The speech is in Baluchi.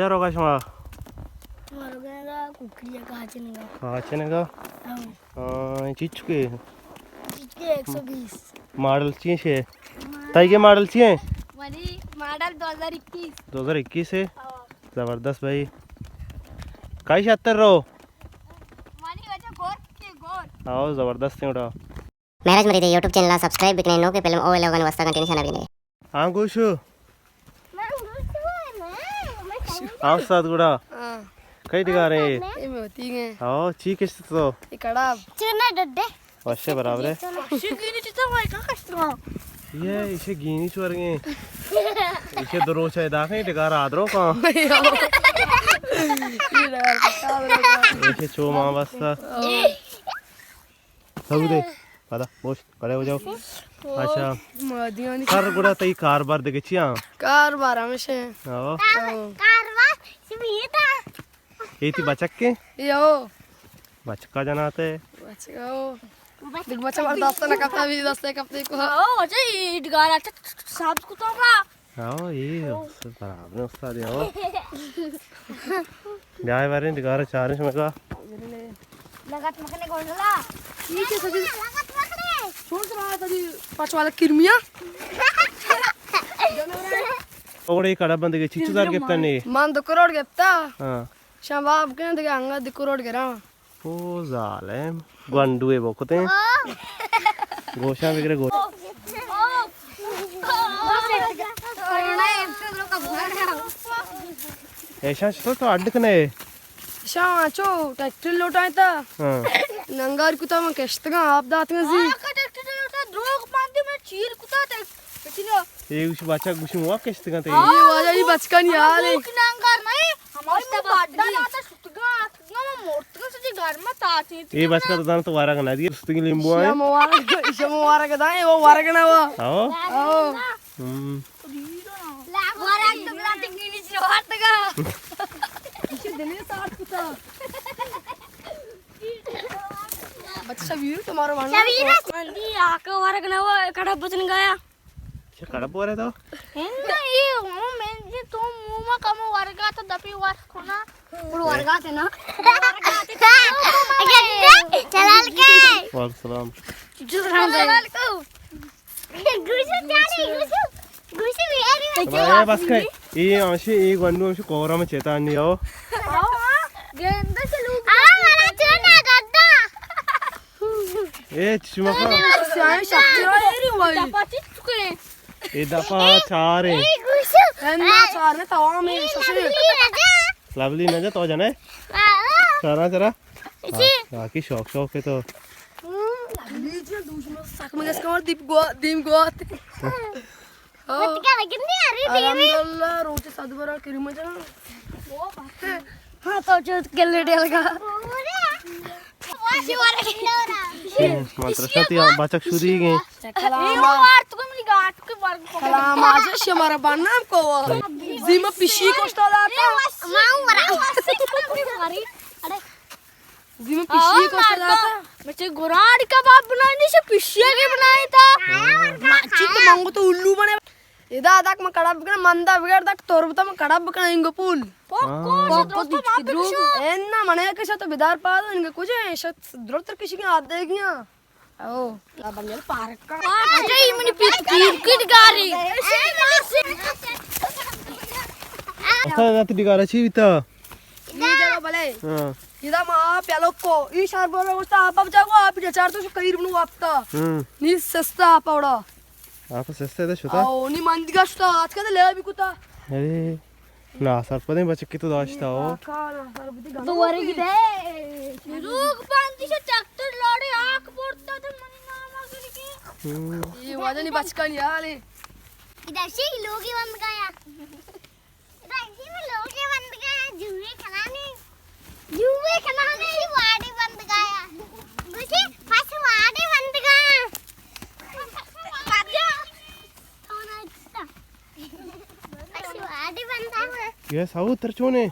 کجا روگا شما؟ ما روگا کوکڑی کاچنگا۔ کاچنگا؟ ہاں۔ ہاں، چیچکے؟ چیچکے ایک سو بیس۔ ماڈل چی ہے؟ تائی کے ماڈل چی ہے؟ منی ماڈل دو ہزار اکیس۔ دو ہزار اکیس ہے؟ ہاں۔ زبردست بھائی۔ کائی شتر رو؟ منی وجہ گور کے گور۔ آؤ، زبردست ہے اڑا۔ مہراج مرید یوٹیوب چینل ءَ سبسکرائب بکنے، نوکیں فلم او ویلاگانی واسطہ گھنٹی نشانہ بجنے۔ ہاں گوشو۔ ہاں استاد گڑا۔ ہاں۔ کئی ڈگار ہیں؟ اے میں ہوتی ہیں۔ ہاں، چی کشت تو؟ اے کڑاب۔ چونا ڈڈے۔ وشے برابر ہے۔ وشے گینی چیتا ہوا کا کشت ہوا۔ یہ اسے گینی چور گئے۔ اسے دو روچ ہے داخل ڈگار آدرو کا۔ اسے چو ماں بستا۔ سعودے، پدا، بوش، کھڑے ہو جاؤ۔ اچھا۔ سر گڑا تئی کاروبار دگہ چیا؟ کاروبار ہمیشہ۔ ہاں۔ کاروبار، سمیتا۔ اے تئی بچک کے؟ یو۔ بچکا جناتے؟ بچکا ہو۔ دیکھ بچہ مار دست نہ کپتا، بھی دست کپتے کو۔ او، اچھا، یہ ڈگارا، اچھا، صاف کتا ہوا۔ آؤ، یہ برابر استاد ہے، آؤ۔ بیائے باریں ڈگارا چاریں شمکا۔ لگت مکنے گونڈلا۔ یہ کیا سجی؟ لگت مکنے۔ چھوڑ سر آتا جی، پاچ والا کرمیا۔ اوڑے کڑا بندے کے چیچو دار گپتا نے۔ مان دو کروڑ گپتا۔ ہاں۔ شام باب کن دگہ انگا دو کروڑ گرا۔ او ظالم، گونڈوے بوکتے۔ گوشاں بگرے گوش۔ ایشاں چطور تو اڈ کنے؟ ایشاں چو ٹریکٹر لوٹائیں تا۔ ہاں۔ ننگار کتا من کشتگاں، آپ داتگاں زی۔ آقا ٹریکٹر لوٹا دروغ باندی من چیر کتا ٹریکٹر۔ اے گوش بچک گوش موا کشتگاں تے۔ اے واجہ ای بچکانی حال ہے۔ ننگار نہیں، ہماری مو بڈا داتا شتگاں۔ اے بچکا تو دان تو وارگ نہ دیے، سستگی لیمبو آئے۔ شما وارگ، شما وارگ دائیں، وہ وارگ نہ ہوا۔ ہاں۔ ہاں۔ ہم۔ وارگ تو گراتی کینی چلو ہاتگا۔ اسے دلی ساٹھ کتا۔ بچہ شبیر تمہارا ماننا۔ شبیر۔ مندی آکا وارگ نہ ہوا، کڑا بچن گایا۔ چہ کڑپ ورے تو؟ ہند یہ ہوں میں جی تو مو ما کم ورگا تو دپی ور کنا۔ پور ورگا تے نا۔ چلال کے۔ وعلیکم السلام۔ جلال کو۔ گوشو چالی، گوشو۔ گوشو میری۔ بس کئے، یہ آنشی، یہ گونڈو آنشی کورا میں چیتا نہیں ہو۔ گندہ سے لوگ۔ آ، منا چونا دادا۔ اے چشمہ کا۔ سیاہیں شکتی را ایری وائی۔ دپا چی چکے؟ اے دپا چار اے۔ اے گوشو۔ اے نا چار نے توام اے ششے۔ لولی نہ جا تو جنے۔ چارا چارا۔ ہاں، کی شوق شوق ہے تو۔ لیجن دوشمن سک مگس کمر دیپ گوا، دیم گوا۔ الحمدللہ، روچ صد برا کریم جان۔ ہاں، تو چوت کلے ڈیل گا۔ مدرسہ تی بچک شودی گئے۔ کلام آج شمارا بنام کو۔ زیما پیشی کوشتا داتا۔ زیما پیشی کوشتا داتا۔ مچے گراڑ کباب بنانی سے پیشی کے بنائے تا۔ مچی تو مانگو تو الو بنے۔ ادا داک من کڑا بکنا، مندا بگڑ داک تور بتا من کڑا بکنا انگو پول۔ پوکو، پوکو، دوستو، ما پکشو۔ اینا منے کشا تو بدار پادو، انگو کجے، شت درتر کشی کے آدے گیا۔ او، بنگل پارک کا۔ اچھا، یہ منی پیر، پیر کی ڈگاری۔ اچھا، تی ڈگارا چی بیتا؟ یہ جگہ بلے۔ ہاں۔ ادا ما آپ یلوکو، ای شار بولا گوشتا آپ، آپ جاگو، آپ جا چار تو شو کئی ربنو آپ تا۔ ہاں۔ نی سستا آپ اوڑا۔ آپ سستا ادا شتا؟ او، نی مندگا شتا، آج کل لے بھی کتا۔ ارے، نا سرپدیں بچکی تو داشتا ہو۔ تو ورگی دے۔ لوگ باندی سے ٹریکٹر لوڑے آک بورتا تھا منی نام آگے لکھے۔ ہم۔ یہ واجہ نی بچکانی حال ہے۔ ادھر سے لوگی بند گیا۔ رنگی میں لوگے بند گیا، جوئے کھلانے، جوئے کھلانے، واڑے بند گیا۔ گوشے، پس واڑے بند گیا۔ پس واڑے بند گیا۔ یہ ساو ترچونے۔